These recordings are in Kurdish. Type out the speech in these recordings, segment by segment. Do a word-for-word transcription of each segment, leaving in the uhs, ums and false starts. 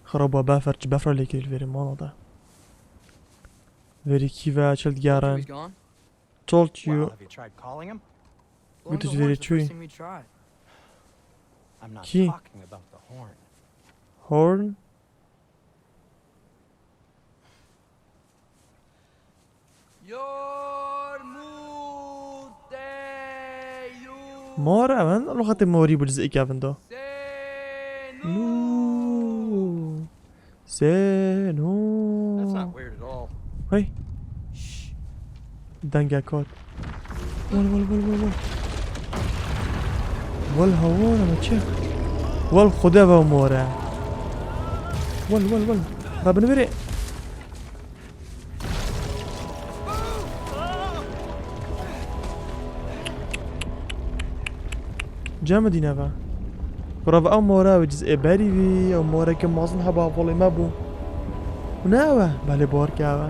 Xirab bû, befer, çi befra lê kirî li vêrê mala de. Vêrê kî ve çil digerin. Told you. Told you. Well, have you tried calling him? Gotiş vêrê çûyî. I'm not talking about the horn. Horn? Mor, evan, loxatê morî bû cizê kevin do. Senu. Senu. That's not weird at all. Hey. Dengek hat. Wal, wal, wal, wal, wal. Wal, hawar, ama çi? Wal, Xwedê ve mor e. Wal, wal, wal. Rabin vere. Cem dîne ve. Bira ve ew mora ve cizê berî vî, ew moreke mezin heba volê me bû. Ne ew e? Belê, bawer ke ew e.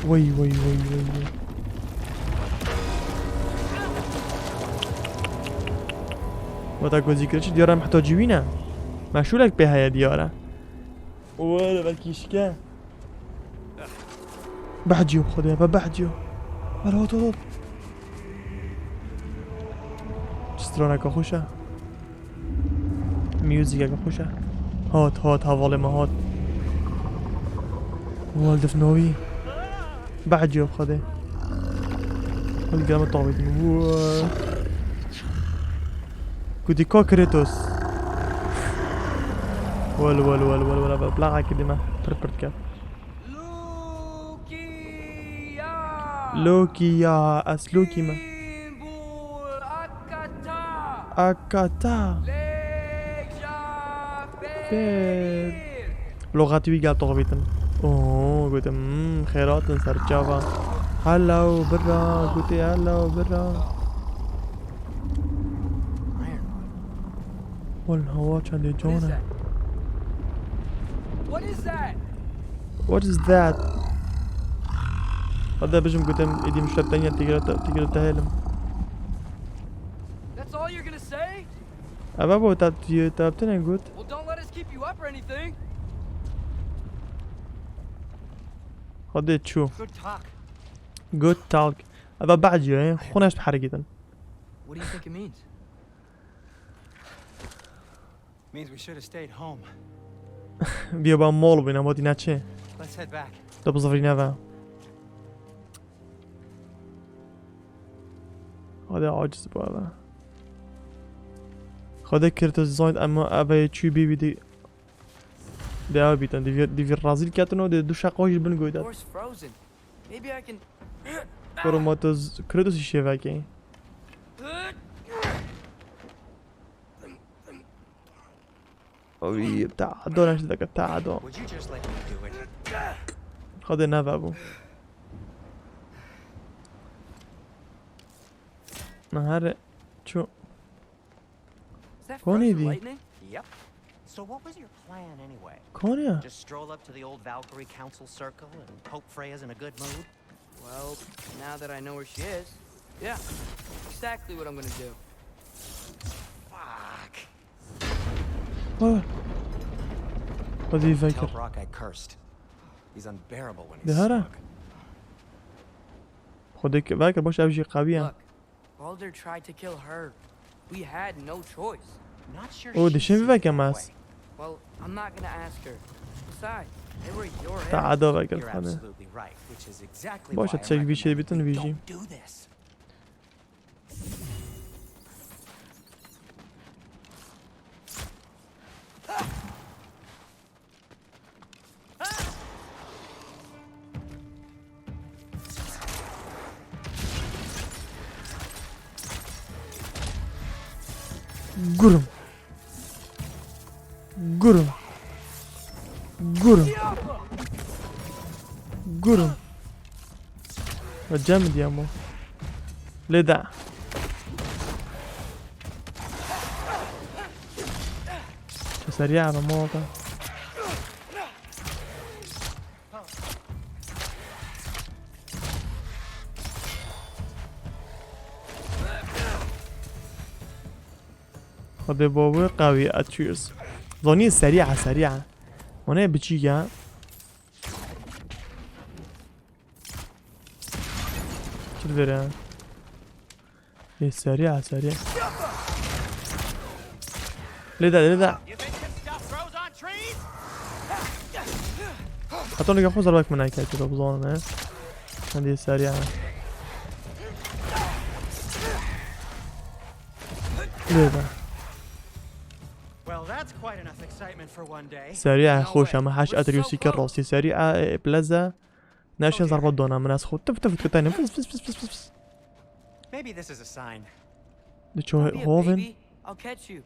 Wey, wey, wey, wey, wey. Weta ku zîkir çi diyar e, mihtacî wî ne. Meşûlek pê heye diyar e. Were belkî şike. Behciyo bi Xwedê, be behciyo. Were hot, hot, hot. Straneke xweş e. Musiceke xweş e. Hat, hat, hevalê me hat. Wal dif navî. Behciyo bi Xwedê. Hadi gelme tavîtin. Woo. Gotî ka Kratos. Wel, wel, wel, wel, wel, wel, plaxekî dime. Pirt, pirt ket. Loki ya, ez Loki me. Akata. Pêr. Loxatî wî gel toxvîtin. Oo, gotim, hmm, xêratin ser çava. Hello, bira, gotê hello, bira. Wal hawa çendê can e. What is that? What is that? Hadi bijim gotim, êdî min şerteniya tîgre te-, tîgre te hêlim. That's all you're gonna say? Eva bo, te, te, te tine got. Well, don't let us keep you up or anything. Hadi çû. Good talk. Good talk. Eva behciye, xwe neş bi herekîtin. What do you think it means? Means we should have stayed home. Biya ba mol bîne, ma dî neçê. Let's head back. Da bizirîne ve. Hadi aciz bu eve. Xwedê Kratos zayt, ama eve çû bî bî dî. Dê ew bîtin, dê vî, dê vî razîl ketin û dê du şeqo jî bin goydat. Door's frozen. Maybe I can. Koro ma tu z-, Kratos î şêvekê. Oy, ta do neşt deke, ta do. Would you just let me do it? Xwedê neve bû. Na here çû. Is that Konî frozen dî. Lightning? Yep. So what was your plan anyway? Konî ya. Just stroll up to the old Valkyrie Council Circle and hope Freya's in a good mood? Well, now that I know where she is, yeah, exactly what I'm gonna do. Fuck. Ah. Hadi Tell vekir. Brock I cursed. He's unbearable when he's De hara. Smug. Xwedê ki vekir baş ev jî qewî ye. Look, Baldur tried to kill her. We had no choice. Not sure O, she dişin sees it veke that mez. Way. Well, I'm not gonna ask her. Besides, they were your Ta enemies. Ada vekir You're xane. Absolutely right, which is exactly Baş why et I'm çek bir şey recommending bitin we viji. Don't do this. Gurum. Gurum. Gurum. Gurum. Ya cem diye ama. Leda. Sariya ama orada. Xwedê bavê qewî, a, cheers. Zonî serî e, serî e. Wana biçî ya. Çi divêre? Ê, serî, serî. Lê de, lê de. Heta nûke xwe zerbek min nayê, tu bizanin, he? Hindî serî, he? Lê de. Well, that's quite enough excitement for one day. Serî, he, xweş e, me heş etriyosî kir rastî. Serî, e, e, pleze. Neşin zarba dona min ez xwe. Tif, tif, tif, tif, tif, tif, tif, tif. Maybe this is a sign. Di ço hovin. I'll catch you.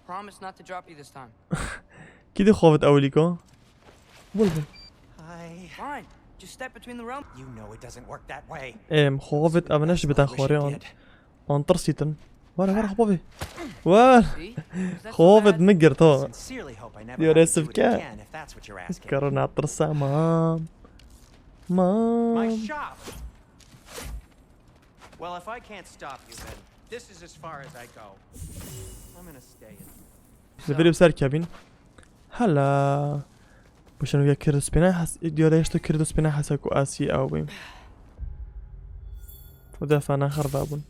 Promise not to drop you this time. Kî di xovit ewilîko? Bul bul. Hi. Fine. Just step between the realm. You know it doesn't work that way. Em xovit ev neş bide xwariyan. An tirsîtin. Were, were, xwe bavê. Were. Xovit min girt, ho. Diyor, esifke. Karo natirse, mam. Mam. Well, if I can't stop you, then this is as far as I go. I'm gonna stay in. Li vir bi ser kevin. Hala. Boşan ya kird spêne has, diyor, eşto kird spêne hasa ku asî ew bî. Û defa naxir dabûn.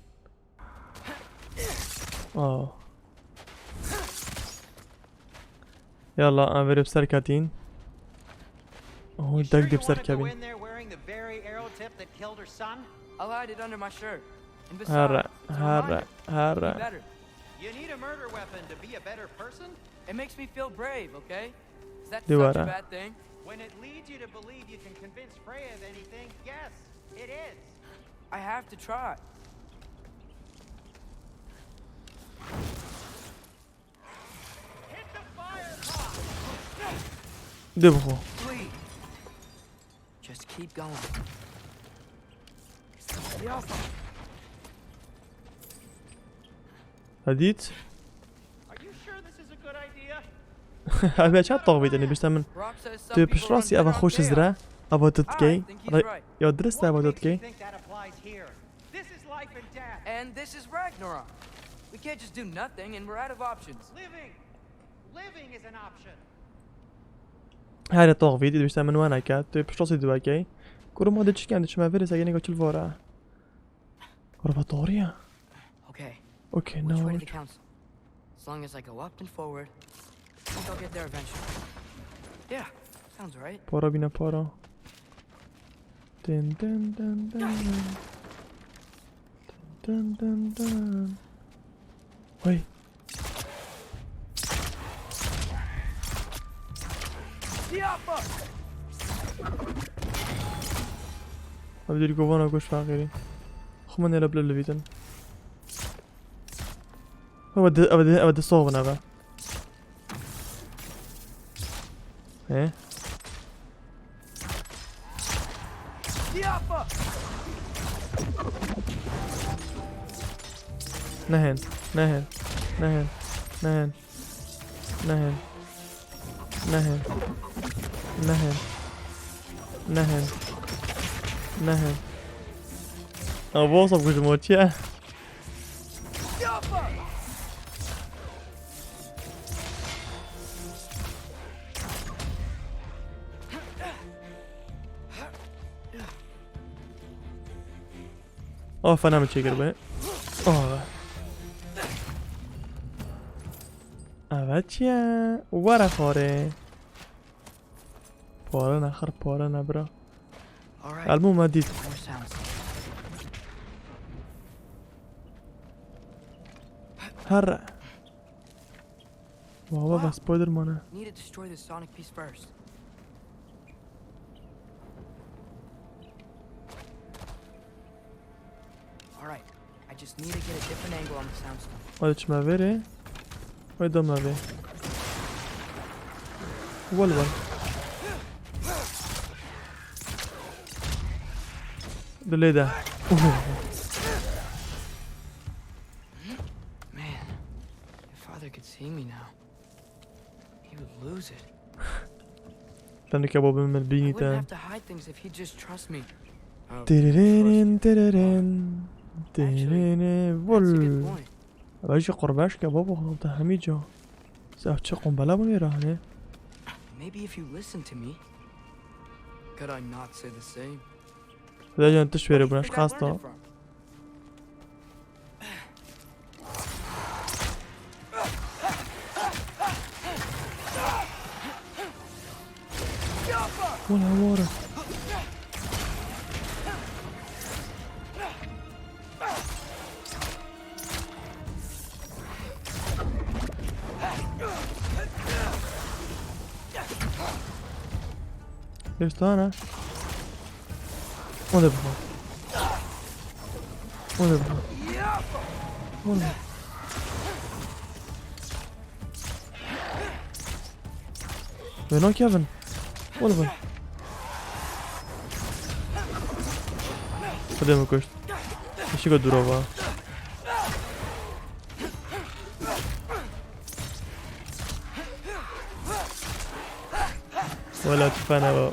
Oh. Yalla, em verê bi ser ketîn. Oh, dek dê bi ser kevin. I'll hide it under my shirt. And besides, it's a reminder. Here, you need a murder weapon to be a better person? It makes me feel brave, okay? Is that such a bad thing? When it leads you to believe you can convince Freya of anything, yes, it is. I have to try. Dê bixwe. Just keep going. Hadît. Are you sure this is a good idea? Abi, çawa tox bî, tenê bişte min. Tu piştrastî eva xweş zira, eva tu dikey. Re-, ya dirist eva tu dikey. This is life and death. And this is Ragnarok. We can't just do nothing and we're out of options. Living. Living is an option. Here tox vîdî dibişte min wena ke, tu piştosî duwekey. Kuruma de çiken diçime viri se yenê goçil vora. Kurva toriya. Okay. Okay, no. Which way to the council? As long as I go up and forward, I think I'll get there eventually. Yeah, sounds right. Para bine para. Dın dın dın dın dın. Dın dın dın. Hey. Abi, diri kovana koş fakiri. Xuma nere bile leviten. Abi de, abi de, abi de soğuk abi. He? Nehên, nehên, nehên, nehên. Nehên. Nehên. Nehên. Nehên. Nehên. Ama bu olsa bu moçya. Oh, fena min çêkir be. Oh. Evet ya. Were xorê. Pare ne, xir pare ne, bira. Elmo me dît. Here. Baba, bak, Spider-Man e. Need to destroy the sonic piece first. All right. I just need to get a different angle on the sound stone. Hadi çime veri. Hadi dama veri. Wal wal. Delay de. Man, if father could see me now. He would lose it. Tenê ke babê min bînî te. I wouldn't have to hide things if he'd just trust me. Tereren, tereren, tereren, vol. Ev jî qurbaş ke babo, te hemî ca. Ev çi qombela bû nêra hene? Maybe if you listen to me. Could I not say the same? Xudacan tişt wêrê bûne, ji qasta. Wala wara. Lêş dana. O da bu. O da bu. O da. Wê nakevin. Wala wala. Xwedê min kuşt. Eşîka dûra va. Wala tufana va.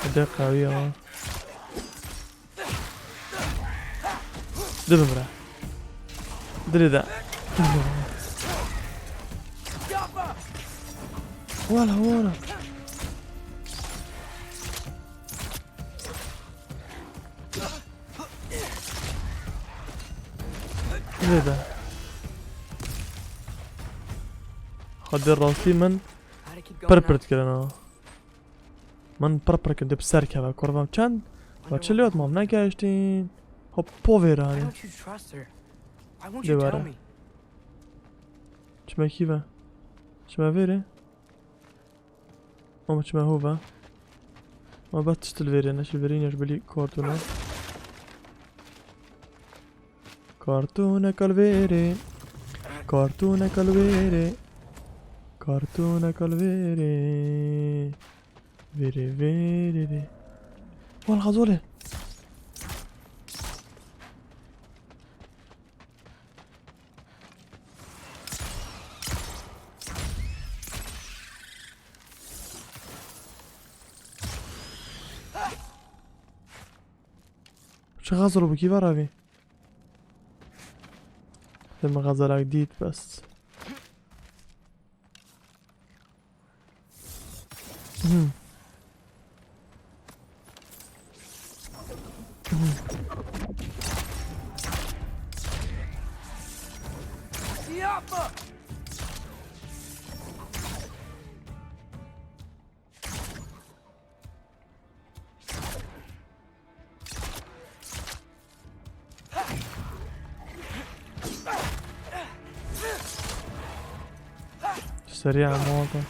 Xwedê qawî ya. Dibimre. Dilê de. Wala wala. Dilê de. Xwedê rastî min pir pir dikirina. Min pir pir kir, dê bi ser keve, kurva çend? Ve çi lêt mam negeştîn. Hop, po vêrane. Dê were. Çime kî ve? Çime vêrê? Ama çime ho ve? Ama bes tişt li vêrê ne, şil vêrê ne, ji bilî kartûna. Kartûneka li vêrê. Kartûneka li vêrê. Kartûneka li vêrê. Vêrê, vêrê, vê. Wal xazolê. Çi xazol bû kî var avî? Dê min xezelak dît bes. Serî hema weke.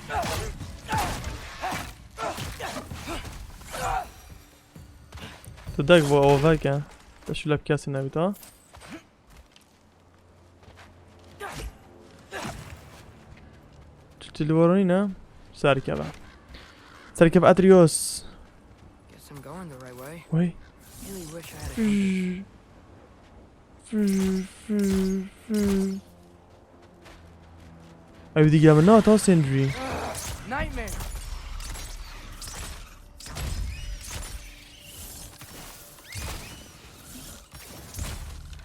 Tu dek bo oveke. Te şûlek kesî nebît ha. Tu, tu li we re nîne? Serkeve. Serkeve Atreus. Guess I'm going the right way. Wey. Really wish I had a compass. Fü, fü, fü. Ew dî gel min nehata Sindri. Nightmare.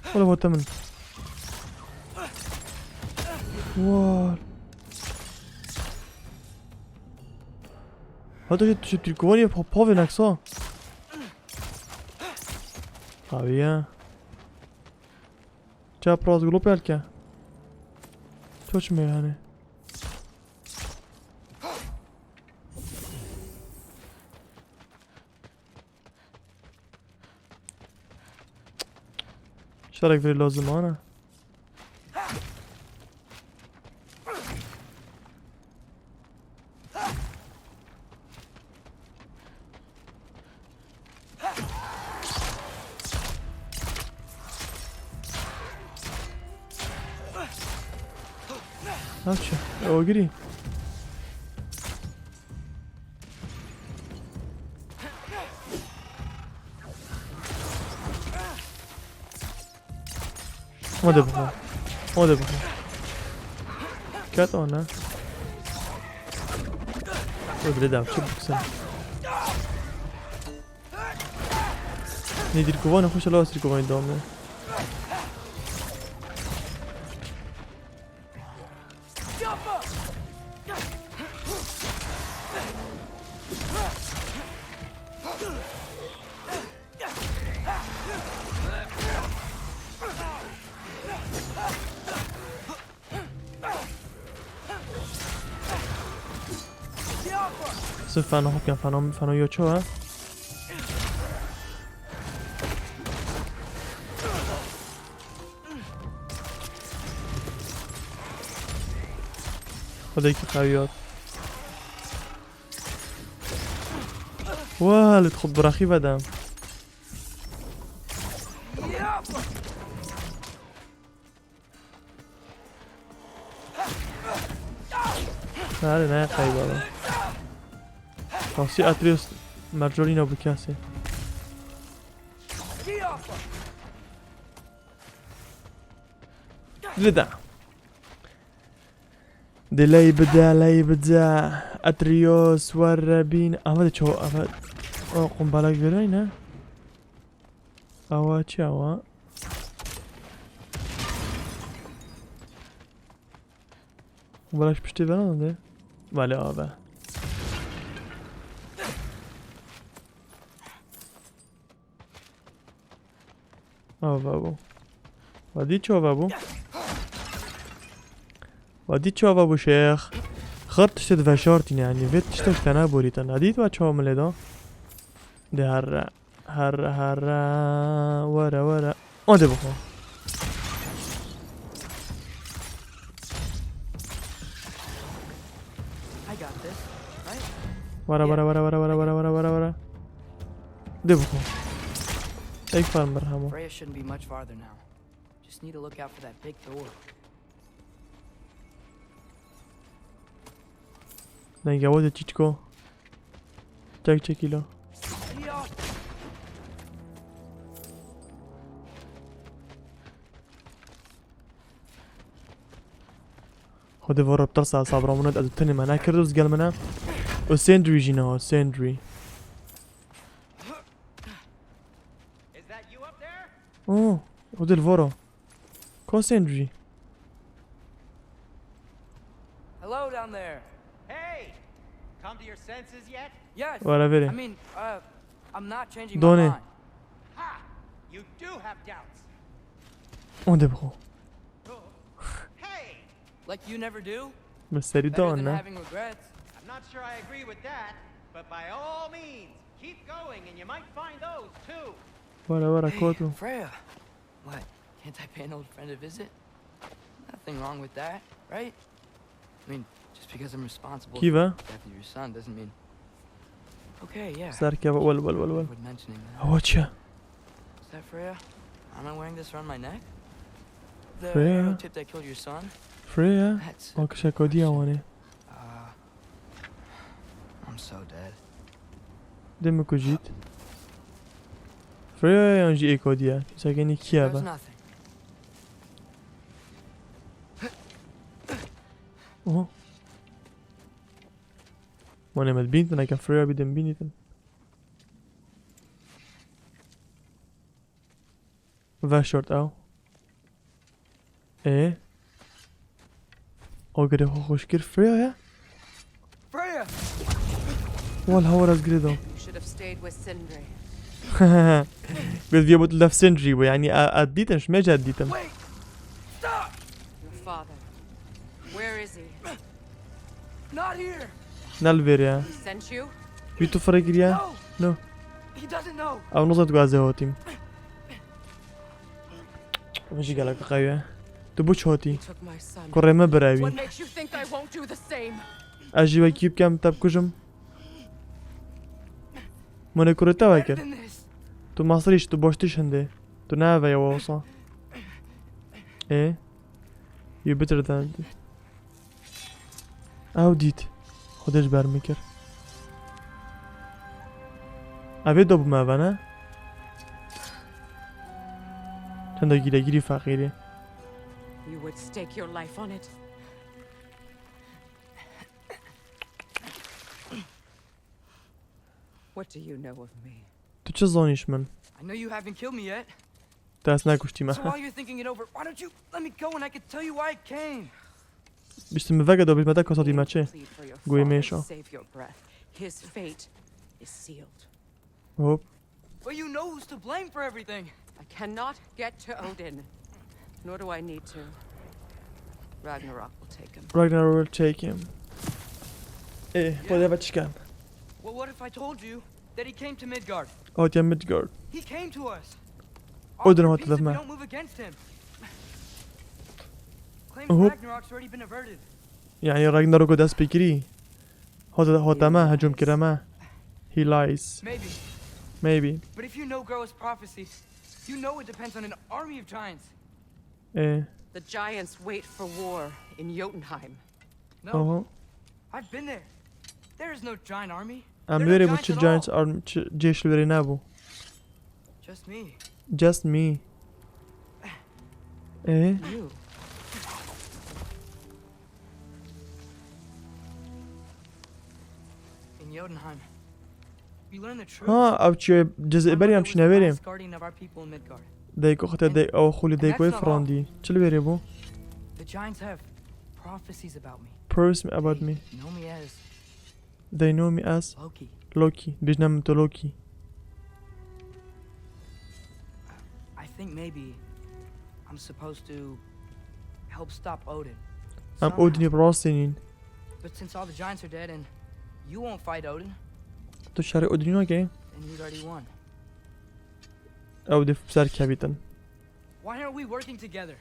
Wala vate min. War. Hadi git şu Türkovanî pa-, pavê neksa. Abi ya. Çapraz glopelke. Çoç me yani. Şarek veri lazım ana. Naçe. E, o girî. O da bu. O da bu. Kat ona. Öbürü de çabuk sen. Nedir kovan, hoş ala sir kovan dame. Sırf fena hopken fena, fena yo çoğa. Xwedê ki qewiyat. Wa li xwe biraxî vedem. Nerede ne kayboldu? Nasıl Atreus mercolino bu kase? Lida. Delay bida, lay bida. Atreus, warabin. Ama de çoğu, ama o kumbalak görüyor ne? Awa çi awa? Bırak pişti ben onu de. Vale abi. Ava bu. Vadî çava bu. Vadî çava bu şeyh. Xır tiştê diveşartîne, yanî vê tiştek te neborîtin. Hadî va çawa min lê da? De herre. Herre, herre. Were, were. Hadi bakalım. I got this, right? Were, were, were, were, were, were, were, were, were. De bakalım. Tek farm bir hamo. Freya shouldn't be much farther now. Just need to look out for that big door. Denge, what the çiçko? Çek çekilo. Xwedê voro bi tirsa sabra min ez tenê me nekirdo, ez gel min e. O Sentry jî ne, o Sentry. Is that you up there? Oh, o dil voro. Ko Sentry? Hello down there. Hey! Come to your senses yet? Yes. Whatever. I mean, uh, I'm not changing my mind. Ha! You do have doubts. On de bro. Hey! Like you never do? Better than having regrets. I'm not sure I agree with that, but by all means, keep going and you might find those too. Wara wara. Hey, kotu. Freya. What? Can't I pay an old friend a visit? Nothing wrong with that, right? I mean, just because I'm responsible for the death of your son doesn't mean. Okay, yeah. Serkeve, wel, wel, wel, wel. Would mentioning that. Awa çi? Is that Freya? Am I wearing this around my neck? The arrow tip that killed your son? Freya? That's a question. Freya? Akışa kodiya wane. Uh, I'm so dead. Dê min kujît. Freya yan jî êkodiye. Kîsakê nî kiye be? There's nothing. Oho. Mane me dibîntin, eke Freya bî de min bînîtin. Ve şort ew. Ê. O girê xwe xweş kir. Freya ye? Freya! Wal hawar ez girê dam. You should have stayed with Sindri. Biz viya bot lef Sindri bu, yani a, a dîtin, şmê jî dîtin. Wait! Stop! Your father. Where is he? Not here. Ne li vêr e? He sent you? Wî tu firê kiriye? No. No. He doesn't know. Ew nizane tu ez ê hatîm. Min jî gelek qewiye. Tu bo çi hatî? He took my son. Kurê min birevî. What makes you think I won't do the same? Ez jî wekî bikem, te bikujim. Min ê kurê te vekir. Better than this. Tu masrîş, tu boştîş hindê. Tu ne eve ye wasa. Ê? You better than. Ew dît. Xwedê ji ber min kir. Ev ê do bûme eve ne? Çenda gîlegîrî feqîrî. You would stake your life on it. What do you know of me? Tu çi zanî ji min? I know you haven't killed me yet. Te ez nekuştîme. So while you're thinking it over, why don't you let me go and I can tell you why I came? Biştî min veke do bî me te kasa dî me çi? Guê mêşa. Save your breath. His fate is sealed. Hop. But you know who's to blame for everything. I cannot get to Odin. Nor do I need to. Ragnarok will take him. Ragnarok will take him. Ê, xwedê ve çikan. Well, what if I told you that he came to Midgard? Hatiye Midgard. He came to us. Odin Offered hot peace if we lafıma. don't move against him. Claims Uhum. Ragnarok's already been averted. Yani Ragnarok dest pekiri. Hata hata me hücum kireme. He lies. Maybe. Maybe. But if you know Groa's prophecy, you know it depends on an army of giants. E. The giants wait for war in Jotunheim. No, Aha. I've been there. There is no giant army. Em They're wêrê not bû çi giants at giants all. arm çi cêş li wêrê nebû. Just me. Just me. E. You. In Jotunheim, we learn the truth. Ha ev çi cizê My berî mother em was çine the wêrê. last guardian of our people in Midgard. Dayko xwe te day ew xulî dayko wê firandî. Çi li wêrê bû? The giants have prophecies about me. Promise me about me. They know me as They know me as Loki. Loki. Bêjne min tu Loki. I think maybe I'm supposed to help stop Odin. Em Somehow. Odinî bi rastî nîn. But since all the giants are dead and you won't fight Odin, Tu şerê Odinî nake. then he's already won. Ew dê bi ser kevîtin. Why aren't we working together?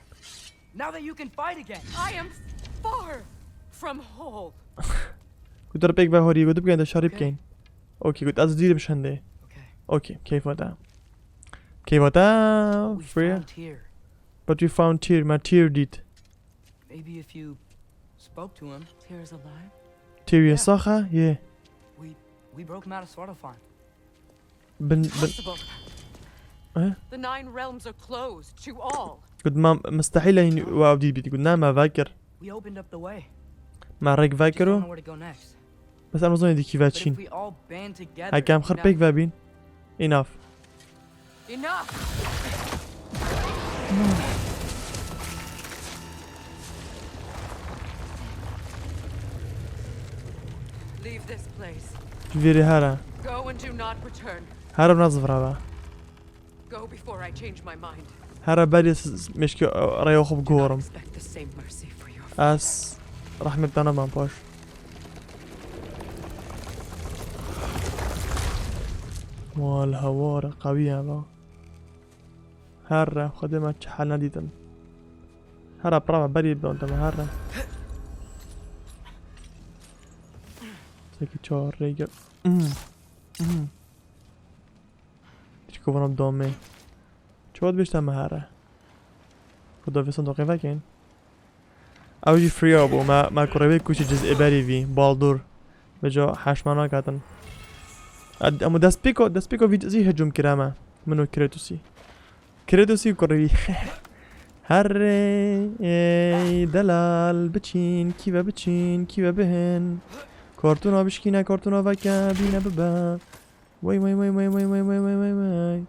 Now that you can fight again. I am far from whole. Ku tu pêk ve horî, ku tu bikên de şerî bikeyn. Okey, ku ez dîr bişendê. Okay. Okey, keyfa te. Keyfa te, We Freya. Found Tyr. But we found Tyr, me Tyr dît. Maybe if you spoke to him. Tyr's alive. Tyr yê sax e, yê. We we broke him out of Svartalfheim. Bin, bin, Possible. Eh? The nine realms are closed to all. Got me mistehîl e hîn we ew dî bît. Got ne me vekir. We opened up the way. Me rêk Just vekir don't û know where to go next. bes em nizanî dî kî ve But çîn. If we all band together, Heke em xir enough. pêk ve bîn. Enough. Enough. Leave this place. Vêrê here. Go and do not return. Here nazivra ve. Go before I change my mind. Here berê s-, s-, mêşkê, e, rêya xwe Do not bigorim. Expect the same mercy for your Ez rehmet te nadan paş. Wal hewar qewî ye va. Here, Xwedê me çi hel nedîtin. Here, prava berî bidon te me, here. Seki çar rêge. Hmm. Hmm. Çiko vana domê. Çawa dibêjte me here? Xuda vê sindoqê vekin. Ew jî Freya bû. Me, me kurê wê kuşî cizê berî vî. Baldur. Vêca heşma nakatin. Ed-, em destpêko, destpêko vî cizî hicûm kire me. Min û Kratosî. Kratosî kurê wî. Herê, ey, delal, biçîn, kî ve biçîn, kî ve bihin. Kartûna bişkîne, kartûna veke, bîne bibe. Wey, wey, wey.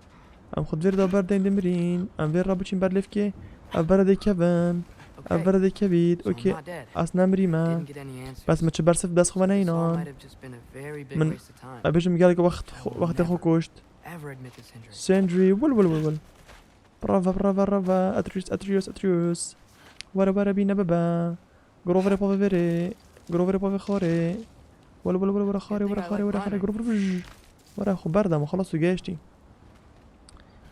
Em xwe di vêr de berdên dimirîn. Em vêr re biçîn ber lêvkê. Ev bere dê kevin. Ev bere dê kevît. Okey. Ez nemirîme. Bes min çi bersiv dest xwe ve neynan. Min, ez bêjim gelek wext xwe, wextê xwe kuşt. Sindri, wil, wil, wil, wil. Brava, brava, brava. Atreus, Atreus, Atreus. Were, were, bîne bibe. Groverê pavê verê. Groverê pavê xarê. Were, were, were, were xarê, were xarê, were xarê. Grover vij. Were xwe berdem, xelas tu gehiştî.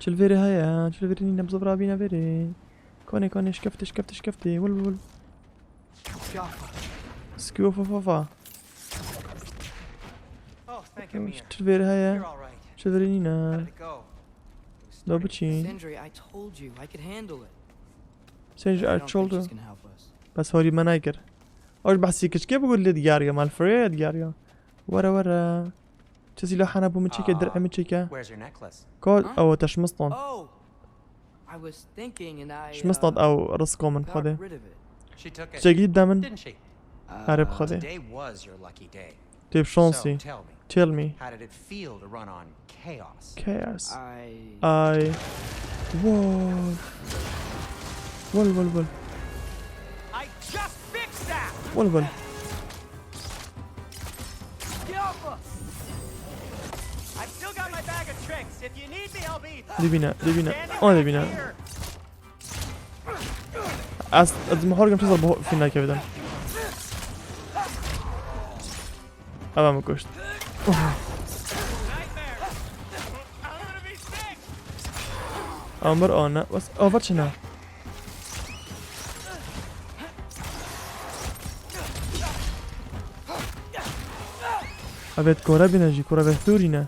Çil verê heye, çil verê nîne, bizov rabîne verê. Kanê, kanê, şkeftê, şkeftê, şkeftê. Wil, wil, wil. Skiofa, fa, fa. Oh, thank you, Mir. Çil verê heye, You're all right. çil verê How nîne. did it go? Da biçî. Sindri, I told you I could handle it. Sindri, I I don't told think you. She's gonna help us. Bes horî me nekir. Ew ji behsî kiçikê bû, lê digeriya, me li Freya digeriya. Were, were. Çi sîlaha hebû min çêke, dir'ê min çêke. Where's your necklace? Ka ew te şimistan. Oh, I was thinking and I Şimistan uh, ew rizika min got xwedê. Rid of it. She took it. Çekî de min. Didn't she? Erê bi xwedê. Today was your lucky day. Tu yê bi So şansî. tell me, Tell me. How did it feel to run on chaos? Chaos. I Ay. Wow. Wol, wol, wol. I just fixed that. Wol, wol. Get off us! I've still got my bag of tricks. If you need me, I'll be Dibîne, dibîne. Ama dibîne. Ez, ez mihor gim çiza bo fîn nakevdin. Ava min kuşt. Amir ana. Bas, ava çina. Evet, kora bine jî, kora vehtûrî ne.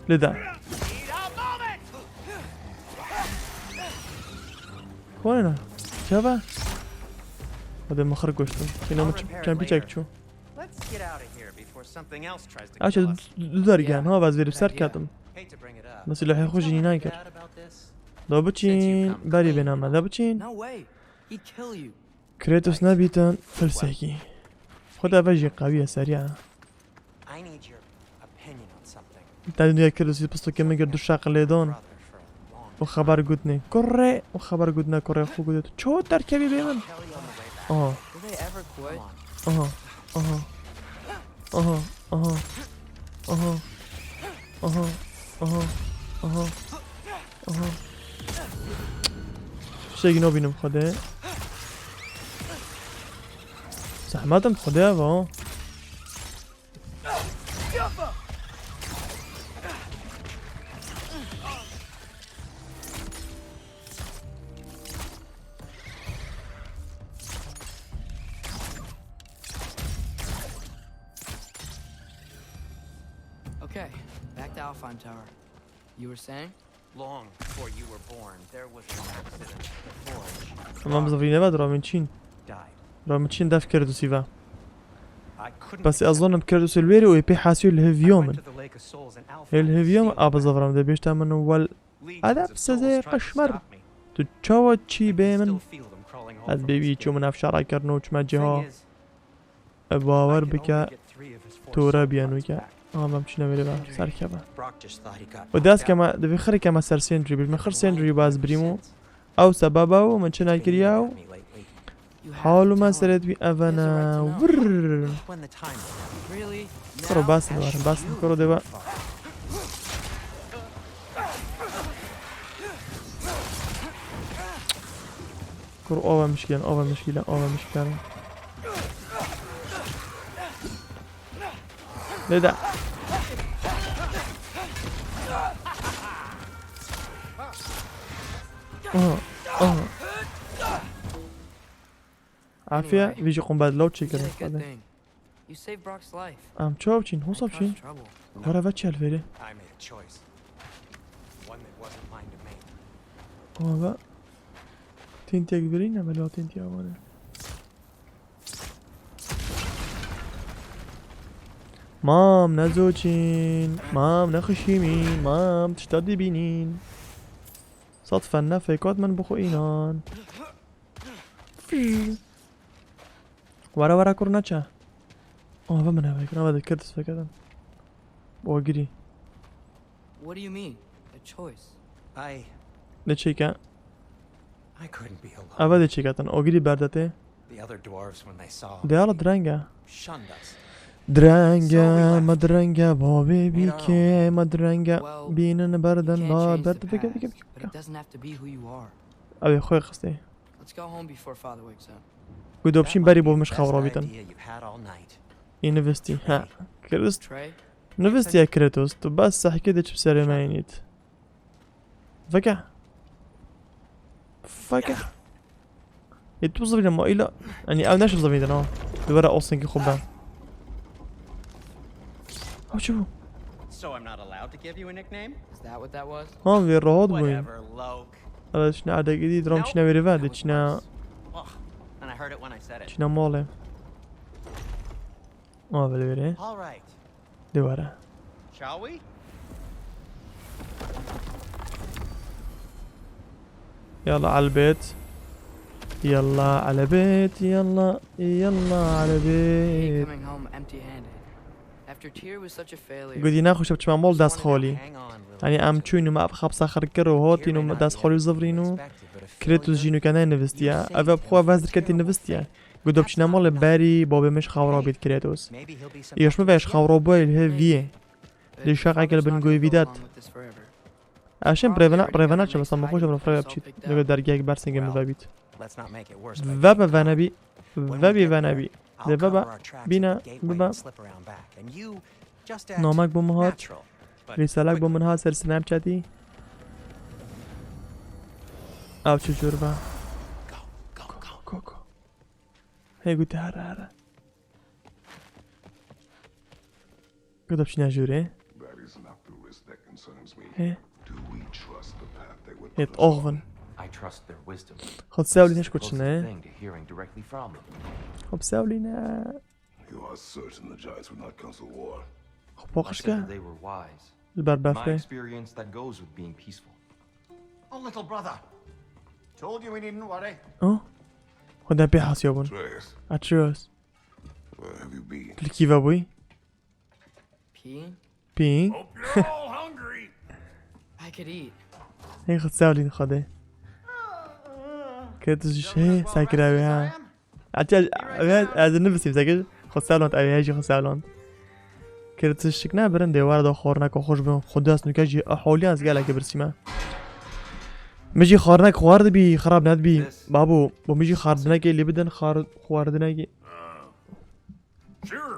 Lida. Xwena. Çava. Hadi mixir goştum. Kino mu çempi çek çû. Let's get out of here before something else tries to Aşa kill us. Du dergen ha, vaz verip ser katim. Hate to bring it up. Nasıl lahê xwe jî nînay kir. Something bad about this? Da biçîn, berî bêne me, da biçîn. No way. He kill you. Kratos nebîtin, tirsekî. Xwe de ve jî qewî ye seriya. I need your opinion on something. Te dinya Kratos pistokê min kir du şaqilê dan. Brother for a long O xeber gotine. Kurê, o xeber gotine kurê xwe gote. Ço derkevî bê min. Aha. Aha. Aha. Aha. Aha. Aha. Aha. Aha. Aha. Tiştekî nabînim xwedê. Zehmet im xwedê ev ha. Okay, back to Alfheim Tower. You were saying? Long before you were born, there was an accident at the forge. Tamam, zafî neva dramên çîn. Died. Dramên çîn def Kratosî ve. I couldn't Bes ez accept zonim Kratos li wêrê û ê pê hasiyo li heviyo I min. Went to the Lake of Souls in Alfheim Ê li to heviyo see min, if a, bi zafra min de bêşta min wel. Legions of souls tried to stop me. Edep size kaşmar. Tu çawa çî bê min? I can still feel them crawling home from the pit. Ez bêbî çû min ev şara kirin û çima cîha. Thing is, E, bawer bike, tore biye nûke. Ama em çine verê ve serkeve. O dest keme, divê xirê keme ser Sindri, bîr me xir Sindri baz birîm û ew sebeba û min çi nekiriya û hal û meselêt wî evene. Vrrr. Kuro basin var, basin kuro deva. Kur ava mişkîlen, ava mişkîlen, ava mişkîlen. Leda. Aha, aha. Afiye, vî jî qumbe law çêkirin. You saved Brok's life. Em çawa biçîn? Hosa biçîn? Were ve çel verê. I made a choice. One that wasn't mine to make. Ama ve tîntiyek birî ne, belê tîntiya wane. Mam, ne zoçîn. Mam, ne xişîmîn. Mam, tişta dibînîn. Sat fenne feykat min bixwe înan. Were were kur neçe. Ava min hevek, ava de Kratos veketin. Bo girî. What do you mean? A choice? I Ne çêke? I couldn't be alone. Ava de çêketin. O girî berdetê. The other dwarves, when they saw Diyala me, direnge. Shunned us. Direnge, me direnge, bavê bîkê, me direnge. Bînin berdin, ba, berdin, bike, bike, bike. But it doesn't have to be who you are. Ew ê xwe xistê. Let's go home before Father wakes up. Gudo biçîn berî bo min ji xew rabîtin. Ê nivistî. Ha. Kratos. Trey. Nivistiye Kratos. Tu bes sehkê de çi bi serê me yînît. Veke. Veke. Ê tu bizivîne ma îla. Yanî ew neşe bizivîne ha. Dibere osingî xwe be. Ew çi bû? So I'm not allowed to give you a nickname? Is that what that was? Ha, vê rahat bûyî. Whatever, Loke. Evet, çine erdekî dî, dram çine verê ve, de çine, Oh, and I heard it when I said it. Çine malê. Ava li verê. All right. De were. Shall we? Yalla elbet. Yalla elbet, yalla, yalla elbet. Coming home empty-handed. After Tyr was such a failure. Gudî nexweş biçime mol dest xalî. Yanî em çûyn û me ev xebsa xir kir û hotîn û me dest xalî zivrîn û Kratos jî nûke neynivistiye. Ev ê bi xwe vez dirketî nivistiye. Gudo biçine malê berî babê min ji xew rabît Kratos. Îro ji min ve ji xew rabûyê li hêv viyê. Lê şaqeke li bin goyê vî det. Eşên bi rêve ne, bi rêve neçe, bes em xweş em rêve biçît. Nebe dergehek bersingê min vebît. Vebe venebî. Vebî venebî. I'll De baba, cover our tracks bina, at the gateway baba. And slip around back, and you just act Namek bo min hat. Natural, but Rîsalek bo quickly. Min hat ser Snapchatî. Ew çi jor be? Go, go, go. Go, go. Hey, gute here, here. Guda biçîne jûrê. That is not the risk that concerns me. He. Do we trust the path they would Hê put us on? Oxvin. I trust their wisdom. Xwe sewlî It's neş the closest kuçine. Thing to hearing directly from them. Xwe sewlî ne. You are certain the giants would not counsel war? Xwe I poqiş said ke. That they were wise. Li ber befê. My experience that goes with being peaceful. Oh, little brother. Told you we needn't worry. Oh. Xwe de pê hasiya bûn. Atreus. Atreus. Where have you been? Li kî ve bûyî? Peeing? Peeing? Hope you're all hungry. I could eat. Hey, xwe sewlîn Xwedê. Kê tu ji Don't wanna şey swallow sakira rest wê as I ha. am? Aç, aç, evet, ez nivîsim sekir. Xwe sewland, ew hê jî xwe sewland. Kê tu şik ne birin dê were da xwarina ku xweş bim. Xwe dest nuke jî aholiyan ez gelekê birsîme. Min jî xwarinek xwar dibî, xirab nedibî. Babo, bo min jî xwardinekê lê bidin, xwar-, xwardinekê. Sure.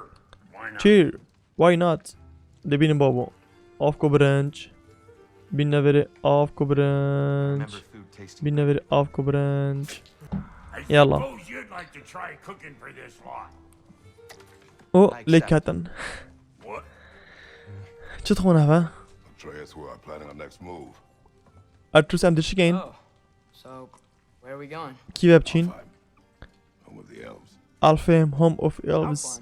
Why not? Cheer. Why not? Dibînin babo. Avko birinç. Bin neveri avko birinç. Remember food tasting Bin neveri avko birinç. I Yalla. Suppose you'd like to try cooking for this lot. O I accept. Lêketin. What? Çi dixwin heve? Atreus, we are planning our next move. Artus em dişikeyin. Oh, so where are we going? Kî ve biçîn? Alfheim. Home of the elves. Alfheim, home of elves.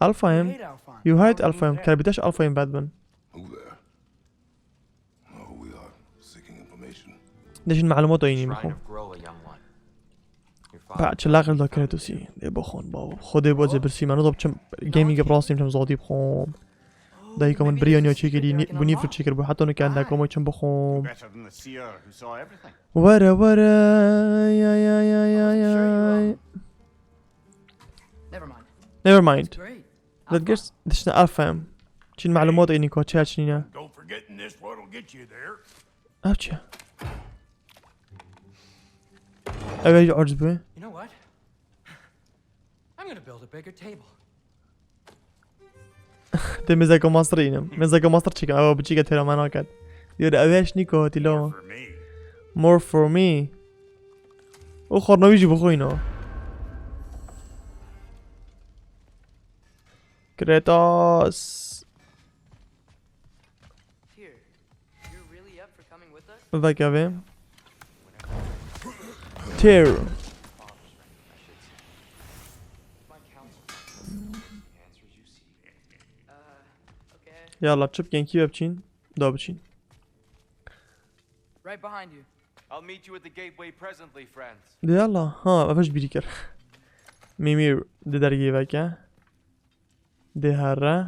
Alfheim. Alfheim? You hate Alfheim. You hate Alfheim. Kar bîtaş Alfheim bad bin. Who there? Oh, we are seeking information. Dişin malumat oyunî Shrine bixo. Of Groa, young one. Your father Pa çilaqil da Kratosî. Dê bixon babo. Xwedê bo ze birsî me. Nizam çim gaming bi rastî çim zodî bixom. Dayika min biriya niya çêkirî, bû nîfir çêkir bû. Heta nû kenda komay çim bixom. Better than the seer who saw everything. Were, were, ay, ay, ay, ay, ay, ay. Never mind. Never mind. It's great. That gets, dişine Alfheim. Çin malumat ênî ko çer çinîne. Don't forget in this what'll get you there. Ev çi? Ev ê aciz bû. You know what? I'm gonna build a bigger table. Tê mêzeke mastir înim. Mêzeke mastir çêkim. Ew biçîke têra me naket. Diyor ev heş nîko hatî loma. More for me. More for me. O xorna wî jî bixwîno. Kratos. Tyr, you're really up for coming with us? Vekevê. Tyr. My counsel. The answers you seek. Uh, okay. Yalla, çi bikên, kî ve biçîn? Da biçîn. Right behind you. I'll meet you at the gateway presently, friends. De yalla, ha, ev ji bîrî kir. Mimir di dergê veke. Dê here.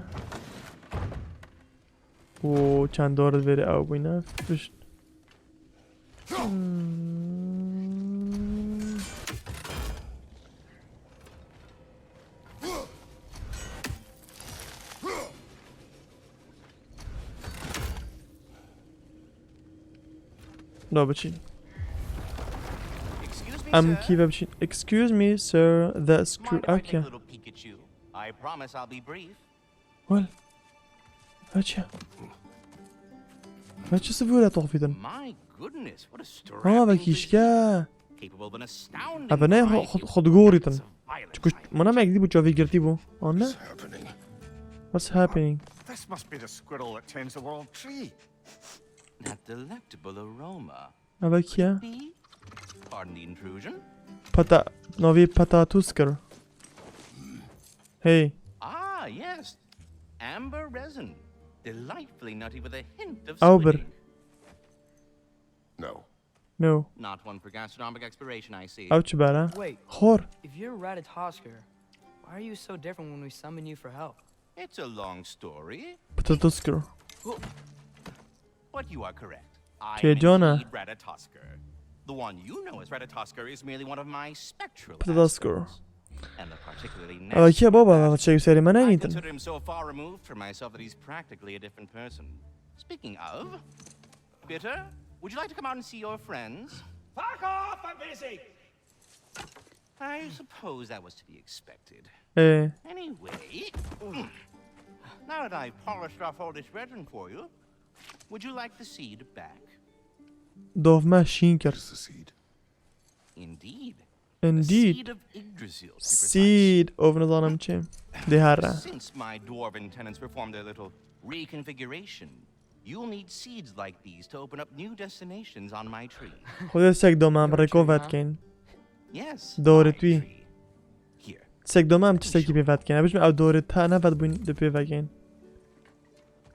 Û çend dor vêrê ew bûyne. Pişt. Hmm. Da biçîn. Excuse me, Em sir. Kî ve biçîn? Excuse me, sir. The Do you mind screw. If I take a Okay. Little peek at you? I promise I'll be brief. Well. Veçe. Veçe sivûre toxfîtin. My goodness, what a Ha, strapping vekîşke. Physique. Capable of an astounding Eve ne variety xwe, of xwe digorîtin. Acts of violence. Çiku I mana me gidî bû çavê girtî bû. Anne? What's happening? What's happening? This must be the squirrel that tends the world tree. That delectable aroma. Eve kî ye? Pardon the intrusion. Pata, novî pata tûskir. Hey. Ah, yes. Amber resin. Delightfully nutty with a hint of Ew bir. Squidding. No. No. Not one for gastronomic exploration, I see. Ew çi bere? Wait. Xor. If you're Ratatoskr, why are you so different when we summon you for help? It's a long story. Pata tûskir. But you are correct. I Tê cana. Indeed Ratatoskr. The one you know as Ratatoskr is merely one of my spectral Ratatoskr. Aspects. And the particularly Ew nasty kî ye baba, aspect. Ev çek serê me I nenîtin. Consider him so far removed from myself that he's practically a different person. Speaking of, Bitter, would you like to come out and see your friends? Fuck off, I'm busy! I suppose that was to be expected. Ee, Anyway, now that I've polished off all this resin for you, would you like the seed back? Dov me şîn kir. Is the seed? Indeed. The Indeed. Seed of Yggdrasil, to be precise. Seed of nizanim çi. Dê here. Since my dwarven tenants performed their little reconfiguration, you'll need seeds like these to open up new destinations on my tree. Xwedê sek dom em rêko vedkin. Yes, Doğru my tüy. Tree. Here, Sek dom em tiştekî pê vedkin. Em bijim ew doğru te ne vedbûn di pê vekin.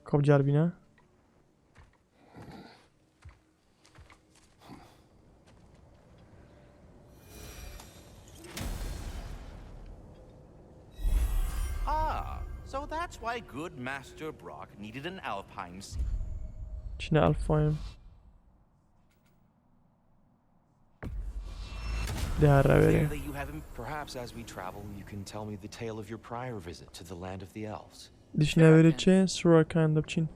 Kop carbîne. Ah, so that's why good Master Brok needed an alpine seed. Çine alfayım. Dê here verê. Clearly, you haven't. Perhaps as we travel, you can tell me the tale of your prior visit to the land of the elves. Dişine verê çi? Sura kind of çin.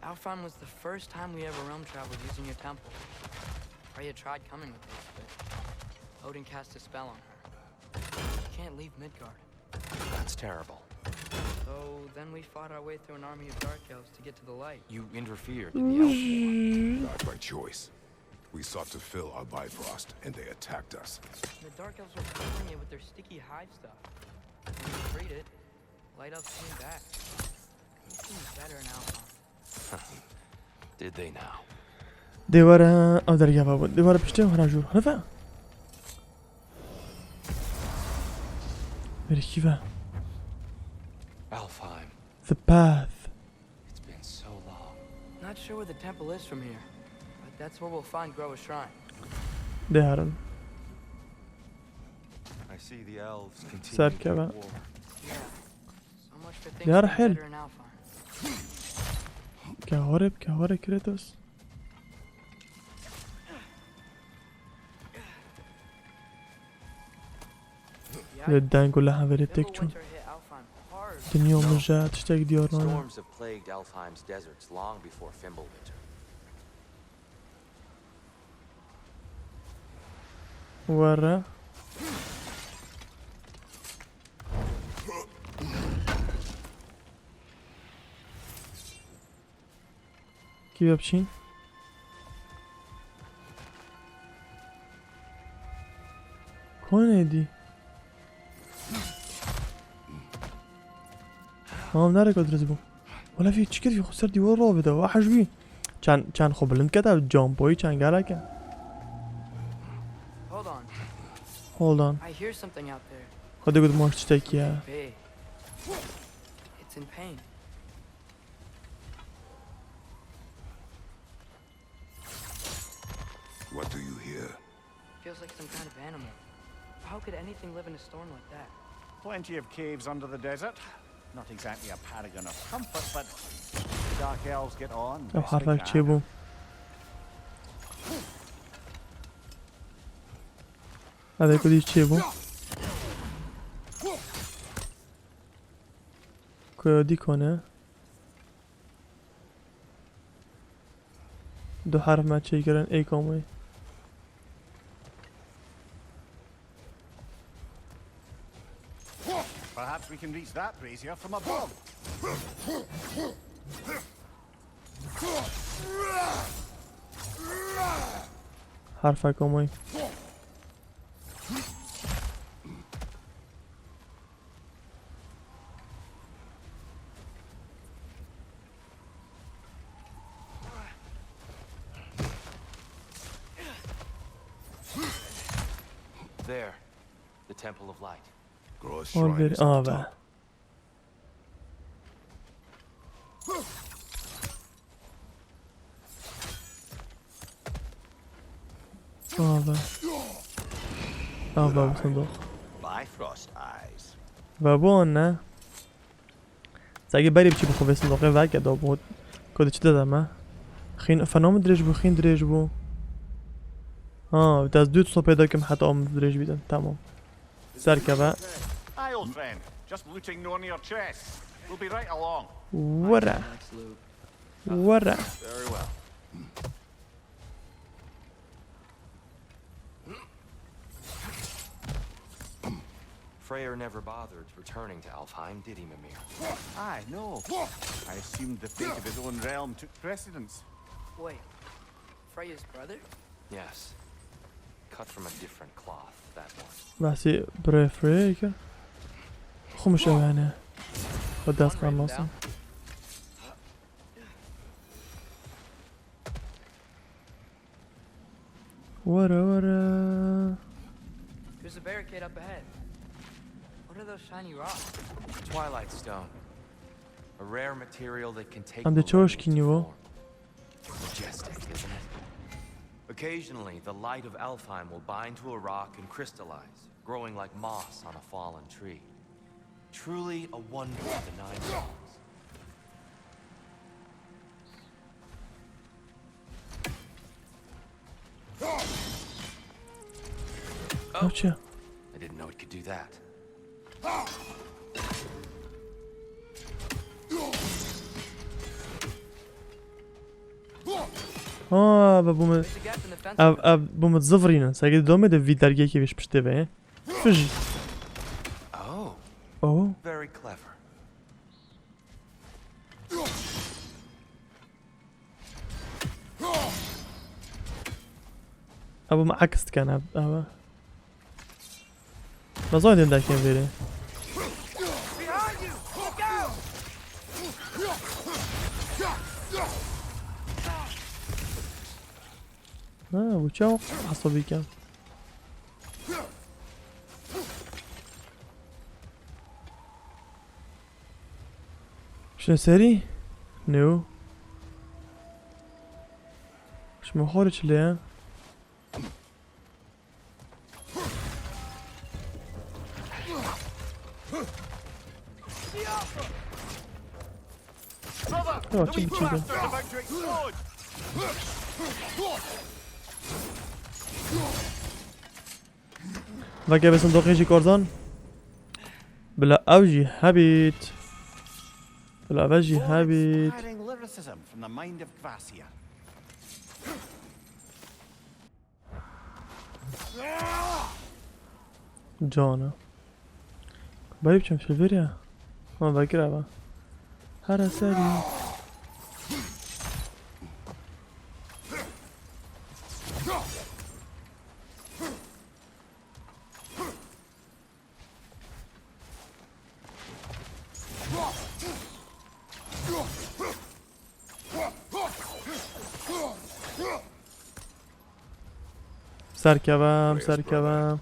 Alfheim was the first time we ever realm traveled using your temple. Freya tried coming with us, but Odin cast a spell on her. She can't leave Midgard. That's terrible. So then we fought our way through an army of dark elves to get to the light. You interfered in the elf war. Not by choice. We sought to fill our Bifrost, and they attacked us. The dark elves were covering it with their sticky hive stuff. When we freed it, light elves came back. They seemed better in Alfheim. Did they now? Dê were ew dergeva bû. Dê were piştê hera jûr. Hanife. Berî kî ve? Alfheim. The path. It's been so long. Not sure where the temple is from here, but that's where we'll find Groa's shrine. Dê herin. I see the elves continue Serkeve. their war. Yeah. So much for things Yar being hel. Better in Alfheim. Kahore, kahore Kratos. Yeah. Ve deng û leha verê tek Fimbulwinter çûn. Hit Alfheim hard. Dinya min ji tiştek diyar nayê. Storms have plagued Alfheim's deserts long before Fimbulwinter. Were. Kî ve biçîn? Konê dî. Tamam, nerede kadrız bu? Wala vî çi kir, xwe ser dîwar ravide, wahş bî. Çend, çend xwe bilind kete, campoyî çend gelek e. Hold on. Hold on. I hear something out there. Xwedê got maç tiştekî ye. Big. It's in pain. What do you hear? Feels like some kind of animal. How could anything live in a storm like that? Plenty of caves under the desert. Not exactly a paragon of comfort, but the Dark Elves get on Ew best they herfek can. çêbû. Hevê ku dî çêbû. Ku dî kone. Du herf me çêkirin ê komê. Perhaps we can reach that brazier from above. Herfek komê. There, the Temple of Light. Groa's Ol shrine bir is at the ava. Top. Ava. Ava bu sandok. Bifrost eyes. Ve bu an ne? Sagi berî biçî bixwe vê sindoqê veke da bû. Ku diçi de deme. Xîn, fena min dirêj bû, xîn dirêj bû. Ha, ez dû sopê dakim heta min dirêj bîtin. Tamam. Serkeve. Hi, old friend. Just looting no near chests. We'll be right along. Were. Next loop. Were. Very well. Freyr never bothered returning to Alfheim, did he, Mimir? Aye, no. I assumed the fate of his own realm took precedence. Wait, Freya's brother? Yes. Cut from a different cloth, that one. بەسی برێ فرێکە خۆمش ئەوانە بە دەست قاماسم وەرە وەرە There's a barricade up ahead. What are those shiny rocks? Twilight Stone. A rare material that can take ئەم the دە چۆشکی Remnant's نیوە form. Majestic, isn't it? Occasionally, the light of Alfheim will bind to a rock and crystallize, growing like moss on a fallen tree. Truly a wonder of the Nine Realms. ئەو چیە؟ I didn't know it could do that. ها بە بوومە There's a gap in the fence. ئەو ئەو بوومە زڤڕینە سەگە دۆمە دە ڤی دەرگێکی وێش پشتێ بێ فژ Oh, ئەو very clever. ئەو بوومە عکس دکەن ئەوە مەزای دێن داکێن ڤێرێ Behind you! Look out! ها بوو چاو عصبی کەم شنە سەری نێو شمە خۆرە چ لێە Brother, Oh, those chicken, chicken. bastards have outstretched swords! Veke be sindoqê jî korzan. Bila ew jî hebît. Bila ev jî Forest hebît. Inspiring lyricism from the mind of Kvasir. Cana. Bayı biçim şey ver ya. Ha vekir abi. Her eseri. Serkevem, serkevem.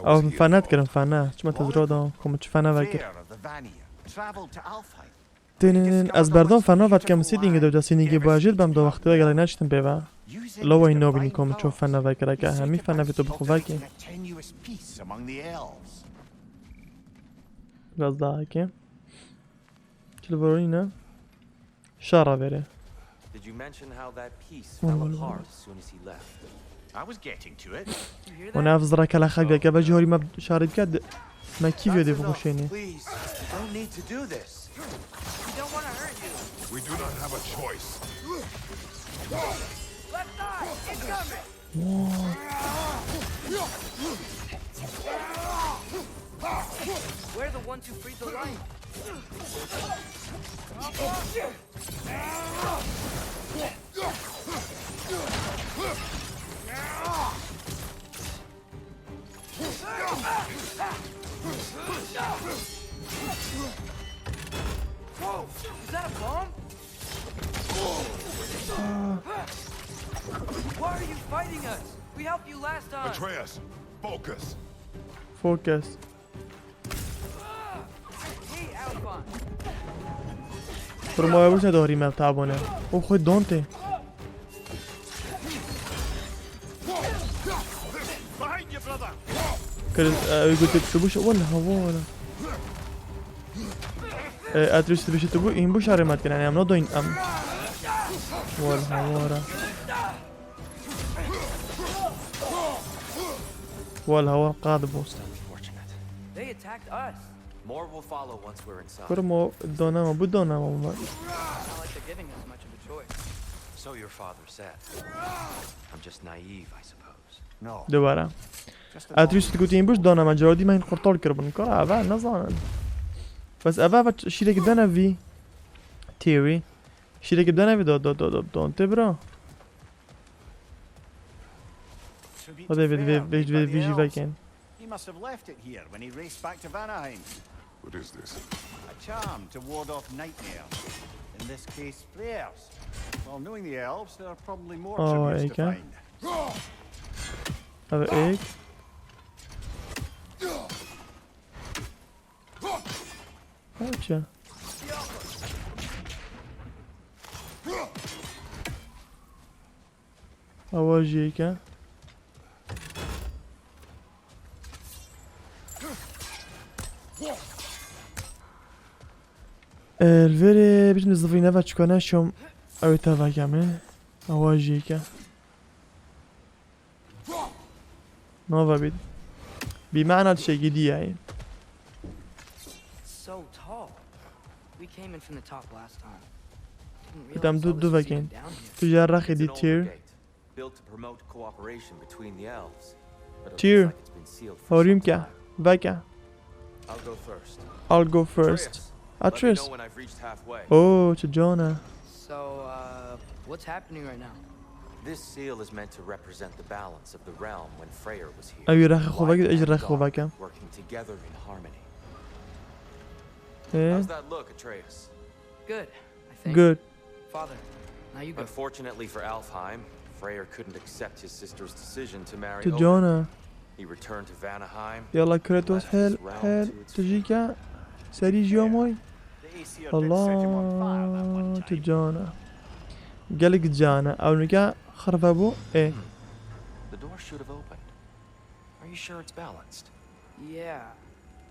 Ew fena dikirin fena. Çima te zro da? Ku min çi fena vekir. Fear of the Vanir traveled to Alfheim. Tênin ez berdom fena vetkem sîdîngê de da sîdîngê bajêr bem da wextê de gelek neştin pê ve. Lo wey nobînî ku min ço fena vekireke hemî fena vê tu bi xwe vekê. Tenuous peace among the elves. Biraz daha heke. Çil vorî ne? Şara vere. Did you mention how that piece fell apart as soon as he left? I was getting to it. You hear Û that? nav zira kela xelk veke ve jî horî me şarî bike. Me kî vê dê bixuşênê. Please, don't need to do this. We don't want to hurt you. We do not have a choice. Left side, incoming! We're the ones who freed the light. Whoa! Is that a bomb? Why are you fighting us? We helped you last time. Atreus, focus. Focus. Hey, Alphon. Firmaya wisa dohrî me tabone. O xwe donte. Behind you, brother! Kir ew gote tu bû wala hawara. Atreus tu bişi tu bû in bû şarê me dikene em no doin em. Wala hawara. Wala hawara qad bû. Unfortunate. They attacked us. More will follow once we're inside. Kurmo donama bu donama mı? I like they're giving us much of a choice. So your father said. I'm just naive, I suppose. No. Dubara. Atreus dikotî, hîn biş dana me, caradî me hîn qurtal kiribin. Kara eve, nezanin. Bes eve, eve ç-, şîrek dene vî. Theory. Şîrek dene vî da, da, da, da, Dante, bro. Hadi vê, vê, vê, vê, vê jî vekin. He must have left it here when he raced back to Vanaheim. What is this? A charm to ward off nightmares. In this case, flares. Well, knowing the elves, there are probably more tributes to find. Eve ek. Ew çi? Awa jî yek e. Li vêrê biçim zivîne ve çikane şom ew ê te vekeme. Awa jî yek e. Nava bît. Bî mana tiştekî dî ye. So tall. We came in from the top last time. Didn't realize all this was even down here. Tam du, du vekin. Tu jî rexê dî Tyr. Built to promote cooperation between the elves, but it looks like it's been sealed for some time. Tyr. Horîm ke. Veke. I'll go first. I'll go first. Atreus, let me know when I've reached halfway. Oh, tu cana. So, uh, what's happening right now? This seal is meant to represent the balance of the realm when Freyr was here. Ew ê rexê xwe veke, ez jî rexê xwe vekem. Light and dark working together in harmony. Eh? How's that look, Atreus? Good, I think. Good. Father, now you go. Unfortunately for Alfheim, Freyr couldn't accept his sister's decision to marry Odin. Tu cana. He returned to Vanaheim, left his realm to its fate. Yalla Kratos, hel, hel, tu jî ke serî jî ya moy. The Aesir did set him on fire that one time. Allah, tu cana. Gelek cana. Ew nika xerve bû. E. Hmm. The door should have opened. Are you sure it's balanced? Yeah,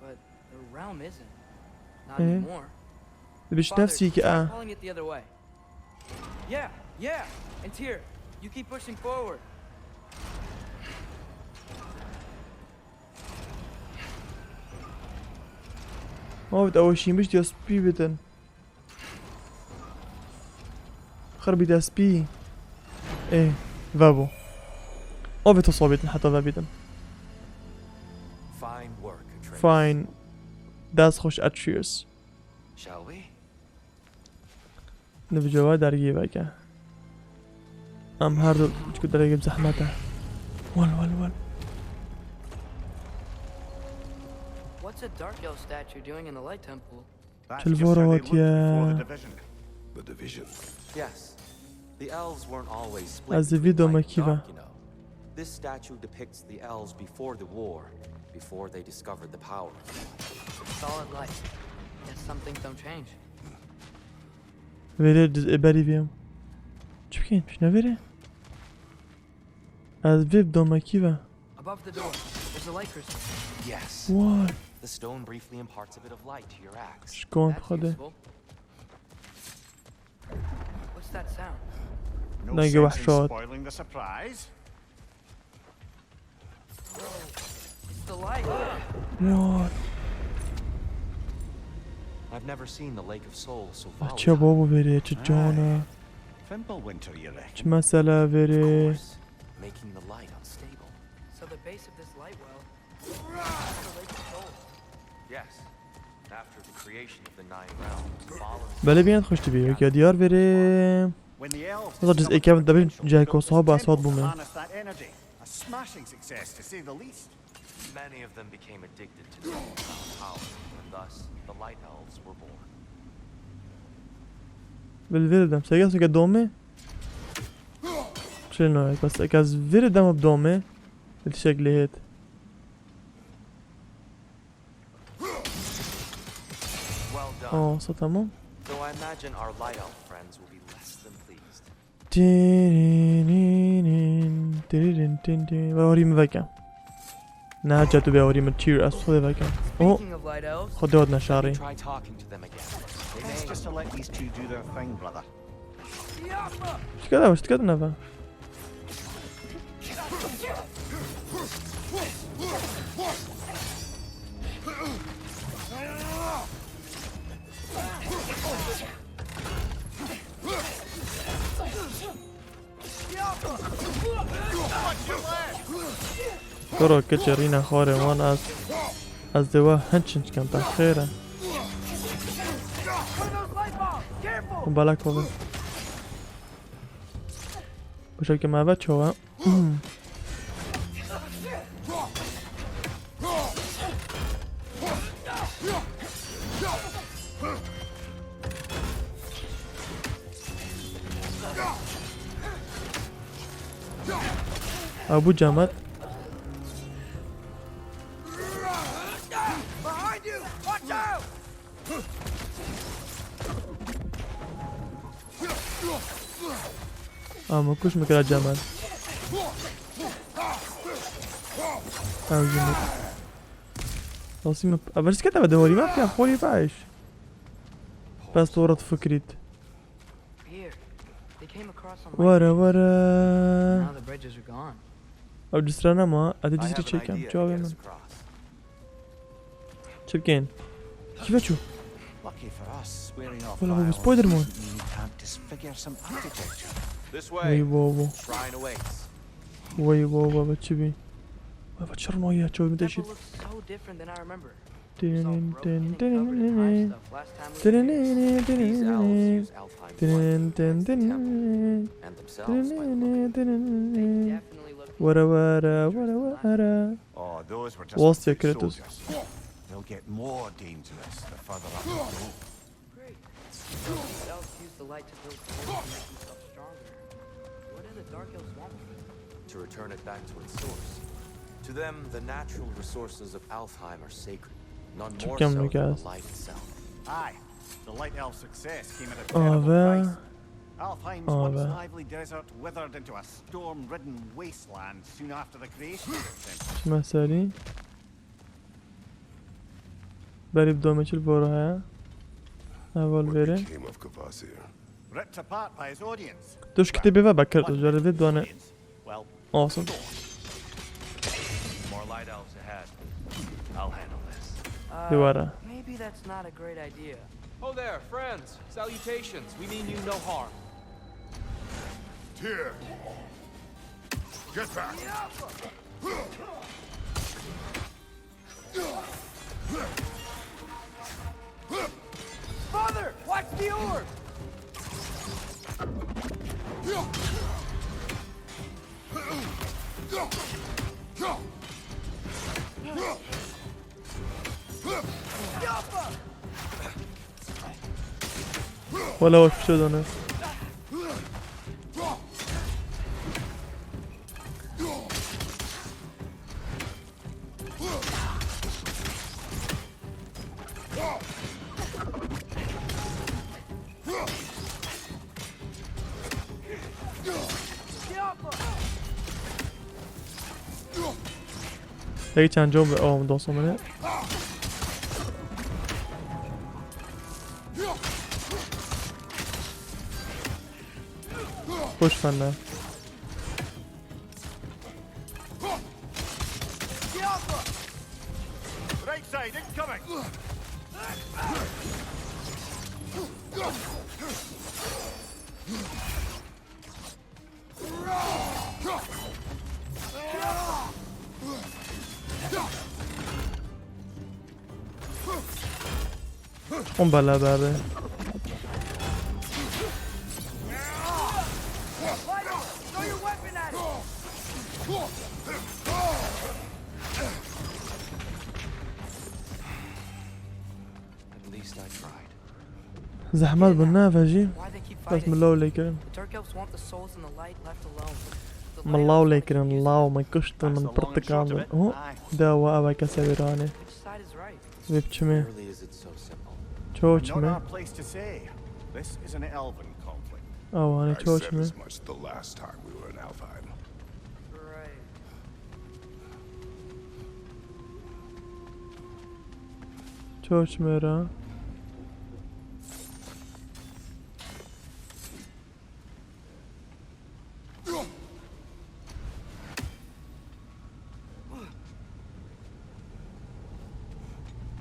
but the realm isn't. Not anymore. Dibiş nefsî ki a. Father, try pulling it the other way. Yeah, yeah. And Tyr, you keep pushing forward. Mavit ew şîmiş diye spî bitin. Xir bî destpî. Ê, vebû. O vê to sabîtin heta vebîtin. Fine work, Atreus. Fine. Dest xweş, Atreus. Shall we? Nivcava dergî veke. Em her du çiku dergî bi zehmet e. Wal, wal, wal. What's a dark elf statue doing in the light temple? That's just how they looked before the division. The division. Yes. The elves weren't always split between light and dark, you know. Ez vî domekî ve. This statue depicts the elves before the war, before they discovered the power. Solid light. Guess some things don't change. Vêrê diz ê berî vêm. Çi bikên? Pişt ne vêrê? Ez vê bi domekî ve. Above the door, there's a light crystal. Yes. What? The stone briefly imparts a bit of light to your axe. Şikand Xwedê. That's useful. What's that sound? No sense in spoiling the surprise. It's the light. What? I've never seen the Lake of Souls so volatile. Çi babo vêrê, çi cana. Fimbulwinter, you reckon? Çi mesele vêrê. Of course, making the light unstable. So the base of this light well is the Lake of Souls. Yes. After the creation of the Nine Realms, Balin's Belê bîyên xweş dibî, weke diyar vêrê. When the elves discovered the potential, they built this temple to harness that energy. A smashing success, to say the least. Many of them became addicted to the newfound power, and thus the Light Elves were born. Bil vê dem, sege sege domê. Çi no, bas ek ez vê dem domê. Li şeklê hêt. Well done. Oh, sa tamam. Though I imagine our Light Elf friends will be less than pleased. Tirinin, tirinin, tin, tin. Ve orî min veke. Ne hacet be orî min, cheer, ez xwedê veke. Oh. Speaking of Light Elves, Xwedê hat neşarî. Let me try talking to them again. They may Best just to let these two do their thing, brother. Şikayet ama, şikayet ne be? Kuro keçê rîna xwarê wan ez. Ez dê we hin çinçkem te xêr e. Hûn belek xwe bin. Bişekê me ve çawa. Ew bû cemat. Behind you! Watch out! Ama kuş mu kira cemal? Ew jî mit. Nasıl mı? Ev riske de dewarî me ya xolî baş. Bes tu rat fikrit. Here, they came across some light Wara bridges. Wara. Now the bridges are gone. Ew cisra nema, ez ê I cisrî have an çêkim. idea to Çavê get us min. Across. Çi bikên? Kî veçû? Lucky for us, swearing off Wala bû vile Spider-Man. Doesn't mean you can't disfigure some architecture. This way. Wey baba. Shrine awaits. Wey baba, ve çi bî? Wey, ve çi rinoya çavê min Temple deşît. Looks so different than I remember. There's all broken and covered in high stuff. Last time we were here, these elves used Alfheim's light to cleanse the temple, and themselves by the look of it. They definitely looked Wara wara wara wara. Oh, those were just What's the foot Kratos? Soldiers. They'll get more dangerous the further up we go. Great. So these elves use the light to build forms and make themselves stronger. What do the Dark Elves want with it? To return it back to its source. To them, the natural resources of Alfheim are sacred. None more so than the light itself. Aye. The Light Elf success came at a terrible price. Alfheim's once lively desert withered into a storm-ridden wasteland soon after the creation of the temple. Çima serî? Berî bi domê çil bora heye. Heval What vêrê. Became of Kvasir? Ripped apart by his audience. Duş kitêbê ve bekir tu jere vê duane. Audience. Well, Awesome. More light elves ahead. I'll handle this. Uh, Duvara. Maybe that's not a great idea. Oh there, friends. Salutations. We mean you no harm. Tyr. Get back. Father, watch the orb! Wala wek fişe dane. Hey, çend can ve, oh, dostum beni. Hoş bende. Right side, incoming! Hûn bela berdin. At least I tried. Zehmet bû, ne ve jî. Why they keep Bes fighting? min law lê kirin. The Dark Elves want the souls and the light left alone. The Min law lê kirin, law, min kuştin, min pirtikandin. Hû, de wa ev e kese wêranê. Which side is right? Vê biçimê. Rarely is it so simple. Ço Not çime. our place to say. This is an elven conflict. Ew, hani I ço said çime. as much the last time we were in Alfheim. Right. Ço çime ra.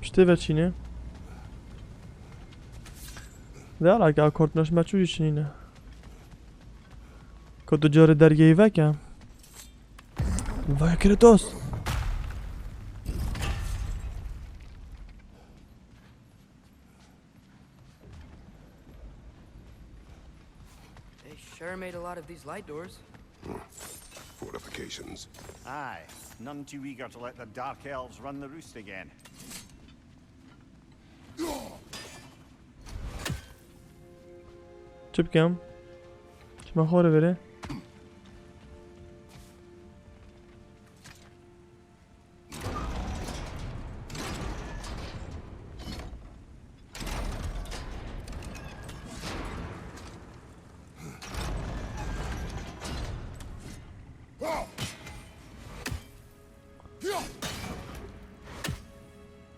Piştê ve çîne. Ve alaka kort naş me çû jî çinîne. Ko tu carê dergehî veke. Vay Kratos. Terra made a lot of these light doors. Fortifications. Aye, none too eager to let the Dark Elves run the roost again. Çi bikim? Çima xwe re verê?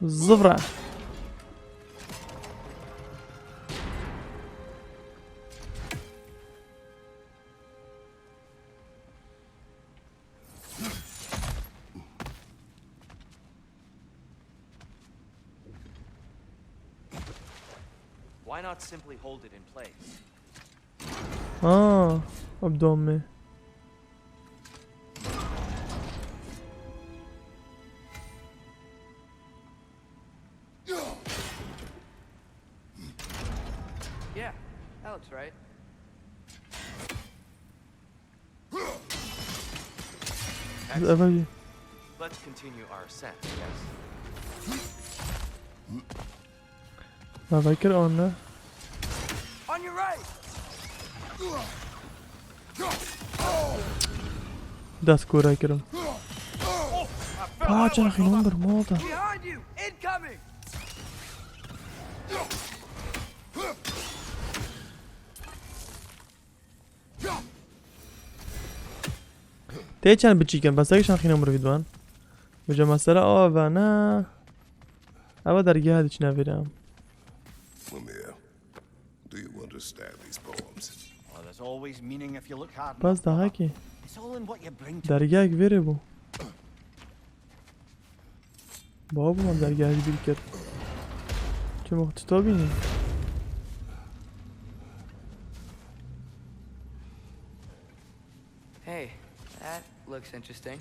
Zıvra. Why not simply hold it in place? Ha, abdome. Yeah, that looks right. Eve Let's continue our ascent, yes? Eve kir anne. On your right! Dest kore kirim. Aa, çaxî nondir malta. Behind you! Incoming! Tê çend biçîkin, bes ek şaxîna mirî duan. Buca mesele ava ne. Ava dergeh diçine vira. Mimir, do you understand these poems? Well, there's always meaning if you look hard enough. Bas daha ki. It's all in what you bring to Dergeh vere bu. Baba, man dergeh bir kere. Çi muhtita bini. Hey, that looks interesting.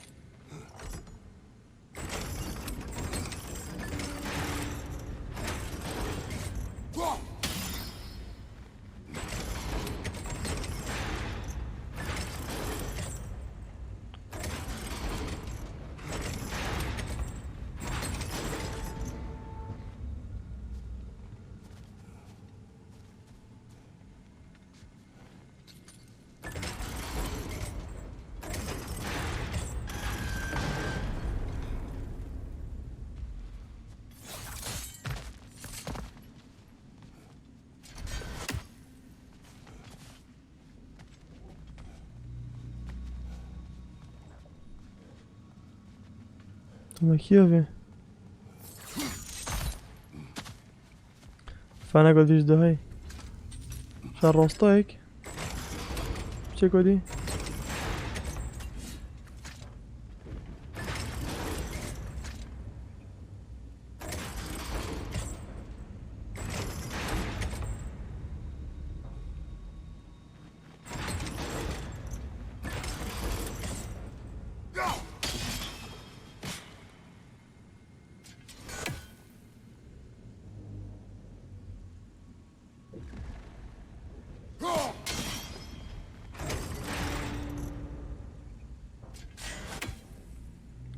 Tamam, Kiyev'e. Fena godî ji dihayî. Şer rastayek. Çek godî.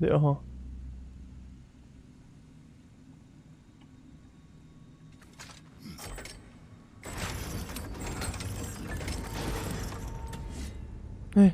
De aha. Hey.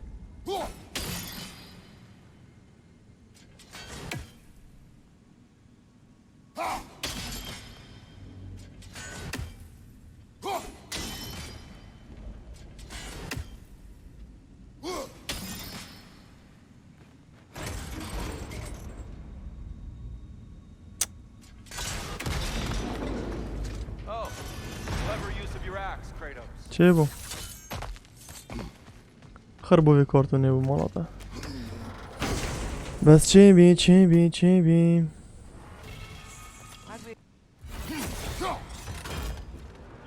Oh, clever use of your axe, Kratos. Çê bû? Xir bû vê kartonê bû mala te. Bes çê bî, çê bî, çê bî?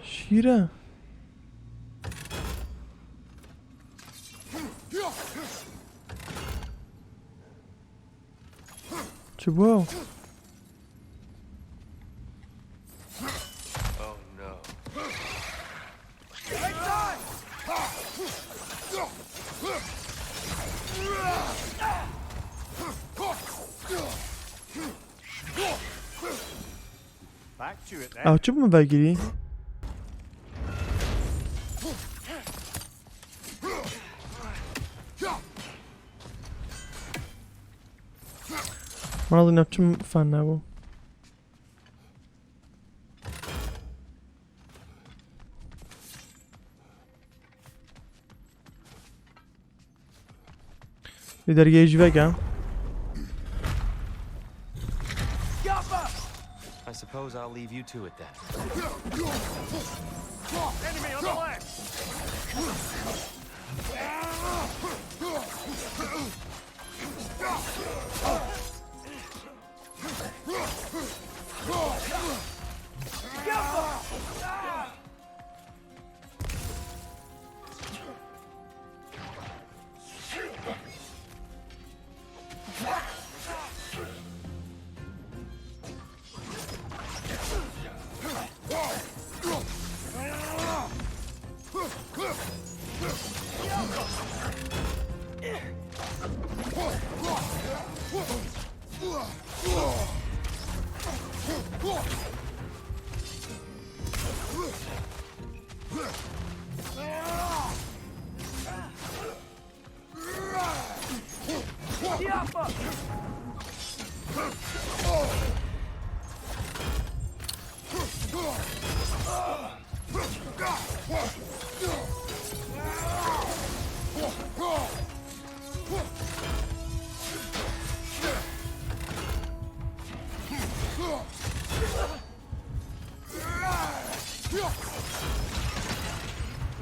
Şîre. Çi bû? Oh no. Right side! Ew çi bi min vegirî? Min ez ne çi min fen nebû. Li dergehê jî veke. I suppose I'll leave you to it then. Enemy on the left!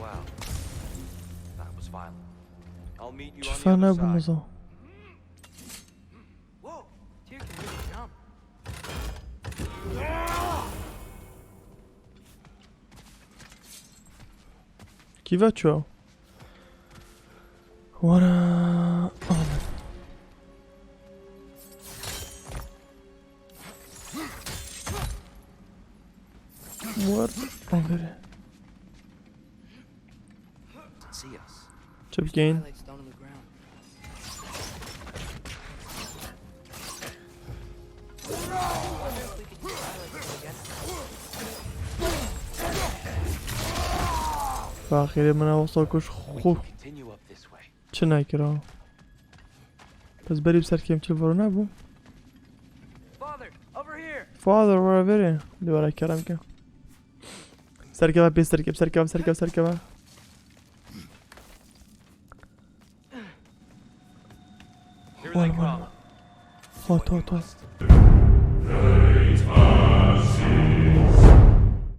Wow. That was violent. I'll meet you on the other side. Çi fena bu niza. Whoa, Tyr can really jump. Kî ve ço? Wara. War. Aferin. See us. Çi bikeyin? Faxîrê min ew sakuş xwe çi nekira. Pes berî bi serkêm çil voro nebû. Father, over here. Father, were verê. Li were kerem ke. Serkeve pê serkeve, serkeve, serkeve, serkeve. Here they come. Hot, hot, hot.